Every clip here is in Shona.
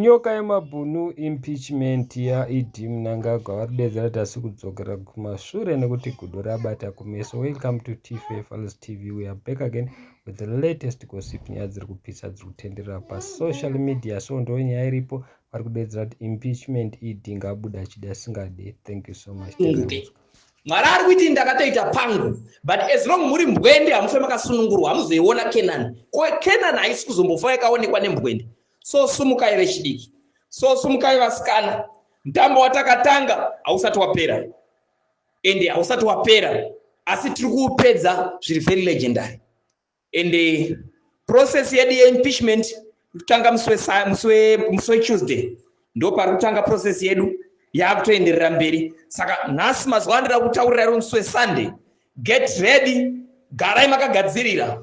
Nyoka yemabhunu impeachment yaED Mnangagwa vari kudedzera kuti asi kudzokera kumashure nekuti gudo rabata kumeso. Welcome to TFA Files TV. We are back again with the latest gossip, nyaya dziri kupisa dziri kutenderera pasocial media. So ndo nyaya iripo, vari kudedzera kuti impeachment, ED ngabuda achida asingadi. Thank you so much. Mwari ari kuiti ndakatoita pangu, but as long muri mbwende hamufe makasunungurwa, hamuzoiona Kenani. Ko Kenani haisi kuzombofa yakaonekwa nembwende. So sumukai vechidiki, so sumukai vasikana. Mutambo watakatanga hausati wapera, ende hausati wapera, asi tiri kuupedza zviri very legendary. Ende process yedu yeimpeachment kutanga musi weTuesday, ndo pari kutanga process yedu, yakutoenderera mberi. Saka nhasi mazuva andira kutaurira iro musi weSunday, get ready, garai makagadzirira,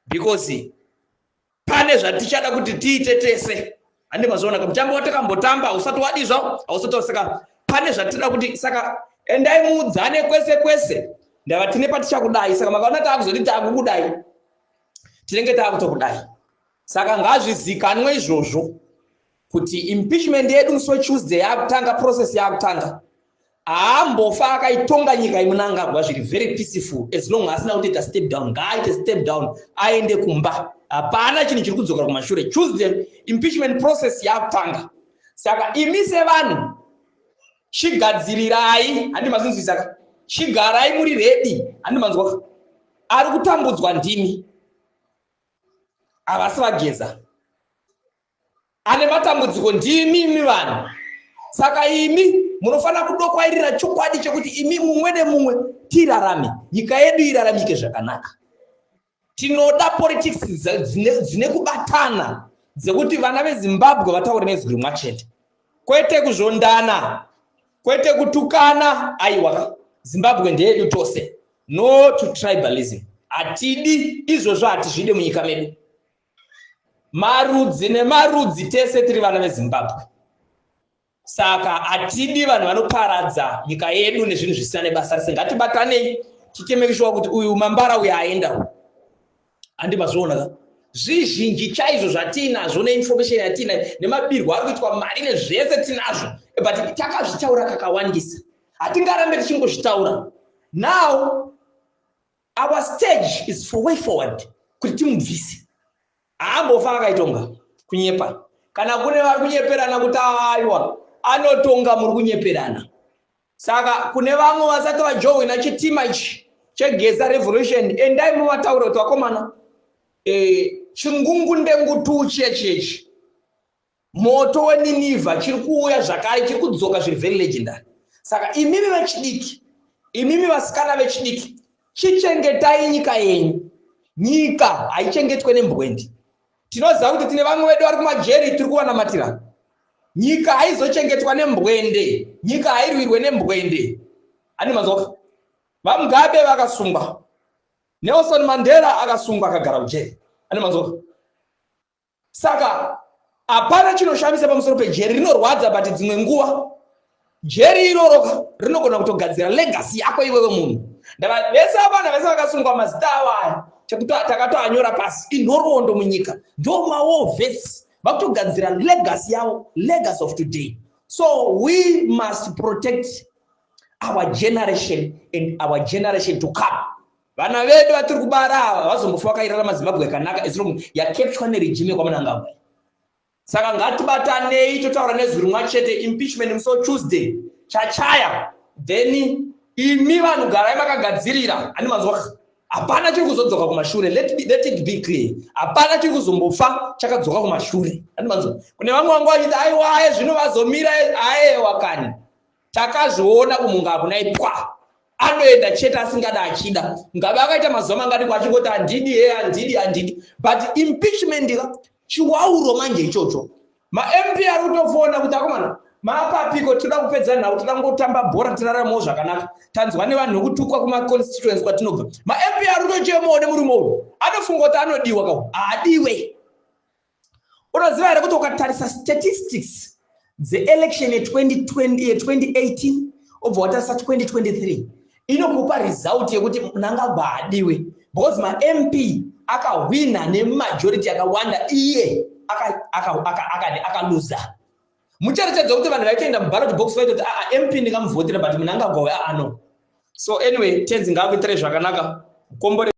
because pane zvatichada kuti tiite tese. Handi mazoona mutambo watakambotamba hausati wadi zvawo, hausati. Saka pane zvatinoda kuti, saka endai muudzane kwese kwese, ndava tine patichakudai. Saka makaona taakuzoti taakukudai, tinenge taakutokudai. Saka ngazvizikanwe izvozvo kuti impeachment yedu musi weTuesday yaakutanga, process yaakutanga. Haambofa akaitonga nyika iMnangagwa zviri very peaceful as long asina kutoita step down. Ngaaite step down, aende kumba. Hapana chinhu chiri kudzokera kumashure. Tuesday impeachment process yaakutanga. Saka imi sevanhu chigadzirirai, handi mazinzwisaka? Chigarai muri ready, handi manzwa? Ari kutambudzwa ndimi, havasi vageza. Ane matambudziko ndimi imi vanhu. Saka imi munofanira kudokwairira chokwadi chekuti imi mumwe nemumwe tirarame, nyika yedu iraramike zvakanaka. Tinoda politics dzine kubatana, dzekuti vana veZimbabwe vataure nezwi rimwe chete, kwete kuzvondana, kwete kutukana. Aiwa, Zimbabwe ndeyedu tose. No to tribalism. Hatidi izvozvo, hatizvide munyika medu. Marudzi nemarudzi, tese tiri vana veZimbabwe. Saka hatidi vanhu vanoparadza nyika yedu nezvinhu zvisina nebasa rese. Ngatibatanei, tiite sure kuti uyu mambara uyu aenda. Handi mazviona ka? Zvizhinji chaizvo zvatiinazvo neinformation yatiinayo nemabirwo ari kuitwa mari nezvese tinazvo, but takazvitaura kakawandisa, hatingarambe tichingozvitaura. Now our stage is for way forward kuti timubvise. Haambofa akaitonga. Kunyepa. Kana kune vari kunyeperana kuti aiwa anotonga, muri kunyeperana. Saka kune vamwe vasati vajoina chitima ichi cheGeza Revolution, endai muvataura kuti vakomana, chingungundengutu chechechi, moto weNinivha chiri kuuya zvakare, chiri kudzoka zviri very legendary. Saka imimi vechidiki, imimi vasikana vechidiki, chichengetai nyika yenyu. Nyika haichengetwe nembwendi. Tinoziva kuti tine vamwe vedu vari kumajeri, tiri kuvanamatira. Nyika haizochengetwa nembwende, nyika hairwirwe nembwende. Hani manzwa? VaMugabe vakasungwa, Nelson Mandela akasungwa, akagara kujeri. Hani manzwa? Saka hapana chinoshamisa pamusoro pejeri. Rinorwadza, but dzimwe nguva jeri iroro rinogona kutogadzira legacy yako iwewe munhu. Ndava vese vana vese vakasungwa, mazita avo aya takatoanyora pasi, inhoroondo munyika, ndo mawar vets, vakutogadzira legacy yavo, legacy of today. So we must protect our generation and our generation to come. Vana vedu vatiri kubara ava vazombofa vakairarama Zimbabwe yakanaka as long yakepchwa neregime kwaMnangagwa. Saka ngatibatanei, totaura nezwi rimwe chete. Impeachment musi weTuesday chachaya. Then imi vanhu garai makagadzirira. Handi manzwa? Hapana chiri kuzodzoka kumashure. Let it be clear, hapana chiri kuzombofa chakadzoka kumashure. Handi manzwa? Kune vamwe vangu vachiti aiwa, aye zvino vazomira. Ayewa kani, takazviona kumunga hakuna ipwa, anoenda chete asingada achida. Ngabe akaita mazuva mangani kwachingoti handidi he, handidi, handidi, but impeachment ka chiwauro manje ichocho. MaMP ari kutofona kuti akomana, maapapiko? Toda kupedza nhau, toda kungotamba bhora, tiraramewo zvakanaka. Tanzwa nevanhu vekutukwa kumaconstituency kwatinobva. MaMP ari kutochemawo nemurume uyu. Anofunga kuti anodiwa kau, haadiwe. Unoziva here kuti ukatarisa statistics dzeelection ye2020, ye2018, obva watarisa 2023, inokupa result yekuti Mnangagwa haadiwe, because maMP akahwina nemajority yakawanda iye. Akaluza. Mucherechedzo kuti vanhu vaitoenda muballot box vaitoti, "Aa, MP ndingamuvhotera, but Mnangagwa aa, no." So anyway, Tenzi ngaakuitirai zvakanaka, mukombore.